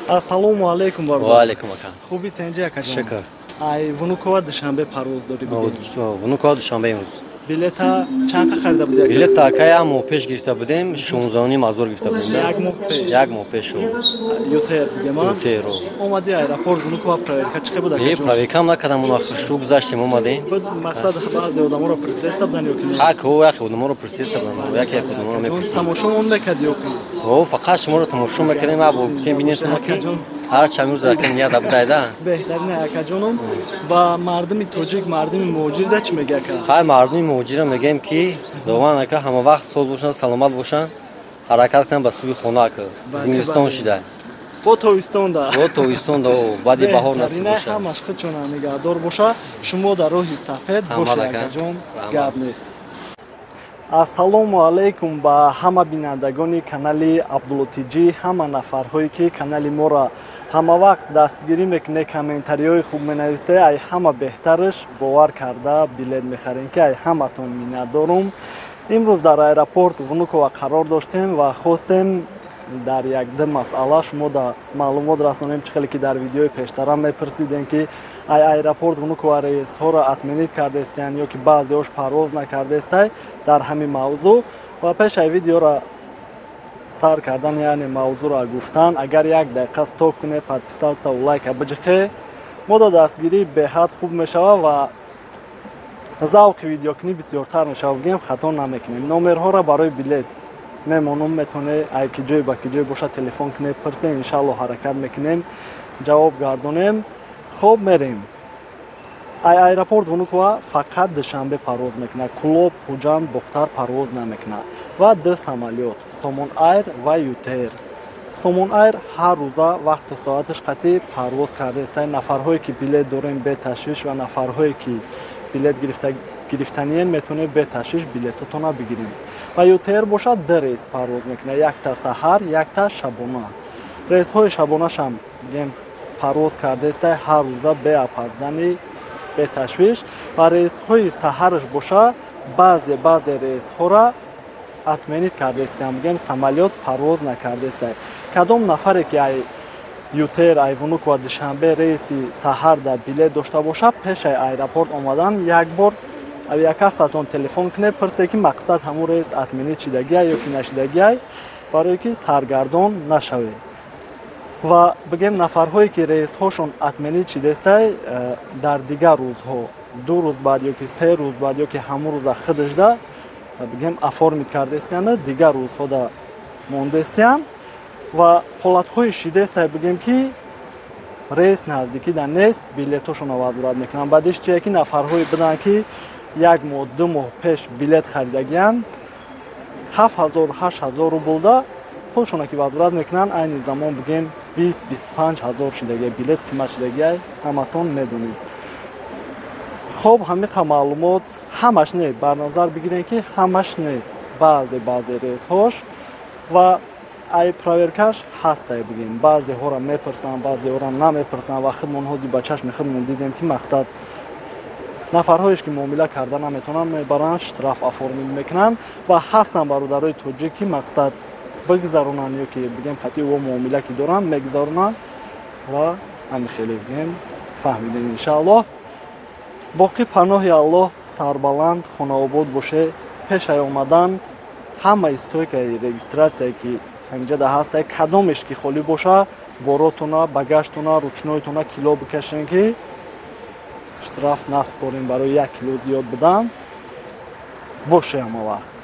Ассалому алайкум, бародар. Ва алайкум, ака. Хуби, тенҷи, акаҷон? Шукр. Ай Внуково, Душанбе парвоз дорӣ, бигӯ. Внуково, Душанбе имрӯз. Билета чанд қа харида буди, ака? Билета, ака, як моҳ пеш гирифта будем, 16,5 ҳазор гирифта будем. Як моҳ пеш? Як моҳ пеш. ЮТР бигема? ЮТР. Омади аэропорт Внуково, проверка чӣ буд, акаҷон? Проверкам накардам, он вақт шу гузаштем, омадем. Мақсад, баъзе одаморо пурсиста будан ё ки не? Ҳак, о, яке одаморо пурсиста будан, яке яке одаморо мепурсидем. Тамошо он мекарди ё ки? О, фақат шуморо тамошо мекардем, а бо гуфтем, бинем, ки ҳар чанд рӯз ака ният абудайда. Беҳтарин, акаҷонум. Ва мардуми тоҷик, мардуми муҳоҷирда чӣ меги, ака? Ҳай, мардуми муҳоҷира мегӯем, ки Худованд, ака, ҳама вақт соз бошанд, саломат бошанд, ҳаракат кунанд ба сӯи хона, ака. Зимистон шида. Бо тобистонда. Бо тобистонда, баъди баҳор насиб боша. Ҳамаш худшона нигаҳдор боша, шумо дар роҳи сафед боше, акаҷон, гап нест. Ассалому алайкум ба ҳама бинандагони канали Абдуллотиҷӣ, ҳама нафарҳое, ки канали моро ҳама вақт дастгирӣ мекунед, комментариҳои хуб менависе, ай ҳама беҳтараш бовар карда билет мехарем, ки ай ҳаматон миннатдорум. Имрӯз дар аэропорт Внуково қарор доштем ва хостем дар якду масъала шумо да маълумот расонем. Чӣ хеле ки дар видеои пештара мепурсидем, ки ай аэропорт Внуково рейсҳоро отменить кардестиянд ё ки баъзеҳош парвоз накардестай, дар ҳамин мавзӯъ. Ва пеш ай видеоро сар кардан, яъне мавзӯъро гуфтан, агар як дақиқа стоп куне, подписаться, лайка биҷиқе, мо да дастгирӣ беҳад хуб мешавад ва завқи видеокунӣ бисёртар мешавад, бигем, хато намекунем. Номерҳоро барои билет мемонум, метавоне ай ки ҷой ба ки ҷой боша, телефон кунед, пурсем, иншалло, ҳаракат мекунем, ҷавоб гардонем. Хоб, мерем. Ай аэропорт Внуково фақат Душанбе парвоз мекунад, Кулоб, Хуҷанд, Бохтар парвоз намекунад. Ва ду самолёт: Сомон Айр ва ЮТР. Сомон Айр ҳар рӯза вақту соаташ қатъӣ парвоз кардааст. Нафарҳое, ки билет дорем, беташвиш, ва нафарҳое, ки билет гирифтаниен, метавонед беташвиш билетотона бигирем. Ва ЮТР бошад, ду рейс парвоз мекунад: якта саҳар, якта шабона. Рейсҳои шабонашам, бигем, парвоз кардааста ҳар рӯза беапазданӣ, беташвиш. Ва рейсҳои саҳараш боша, баъзе баъзе рейсҳоро отменить кардастиям, бигем, самолёт парвоз накардааста. Кадом нафаре, ки ай ЮТР, ай Внуково, Душанбе рейси саҳарда билет дошта боша, пешаи аэропорт омадан як бор авиакассатон телефон кунед, пурсе, ки мақсад, ҳамун рейс отменить шидагиай ё ки нашидагиай, барое ки саргардон нашавед. Ва бигем, нафарҳое, ки рейсҳошон отменить шидастай, дар дигар рӯзҳо, 2 рӯз баъд ё ки 3 рӯз баъд, ё ки ҳамун рӯза худашда, бигем, оформить кардастиянд, дигар рӯзҳода мондастиянд. Ва ҳолатҳои шидастай, бигем, ки рейс наздикида нест, билетҳошонро возврат мекунанд. Баъдиш чие, ки нафарҳое буданд, ки як моҳ, 2 моҳ пеш билет харидагиянд, 7000, 8000 рублда пулшона ки возврат мекунанд, айни замон, бигем, 20-25 ҳазор шидагия билет, қимат шидагия, ҳаматон медонед. Хоб, ҳамиқа маълумот. Ҳамаш не, бар назар бигирем, ки ҳамаш не, баъзе баъзе рейсҳош. Ва ай проверкаш ҳастай, бигем, баъзеҳоро мепурсанд, баъзеҳоро намепурсанд. Ва худмон ҳози ба чашми худмон дидем, ки мақсад, нафарҳоеш, ки муомила карда наметавонанд, мебаранд, штраф оформить мекунанд. Ва ҳастанд бародарои тоҷик, ки мақсад, бигзаронанд ё ки, бигем, қатъи о муомила ки доранд, мегузаронанд. Ва ҳами хеле, бигем, фаҳмидем, иншааллоҳ. Боқӣ паноҳи Аллоҳ, сарбаланд, хонаобод боше. Пешай омадан ҳамаи стойкаи регистрация, ки ҳаминҷада ҳастай, кадомеш ки холӣ боша, боротона, багажтона, ручнойтона кило бикашен, ки штраф наспорем барои 1 кило зиёд будан. Боше ҳама вақт.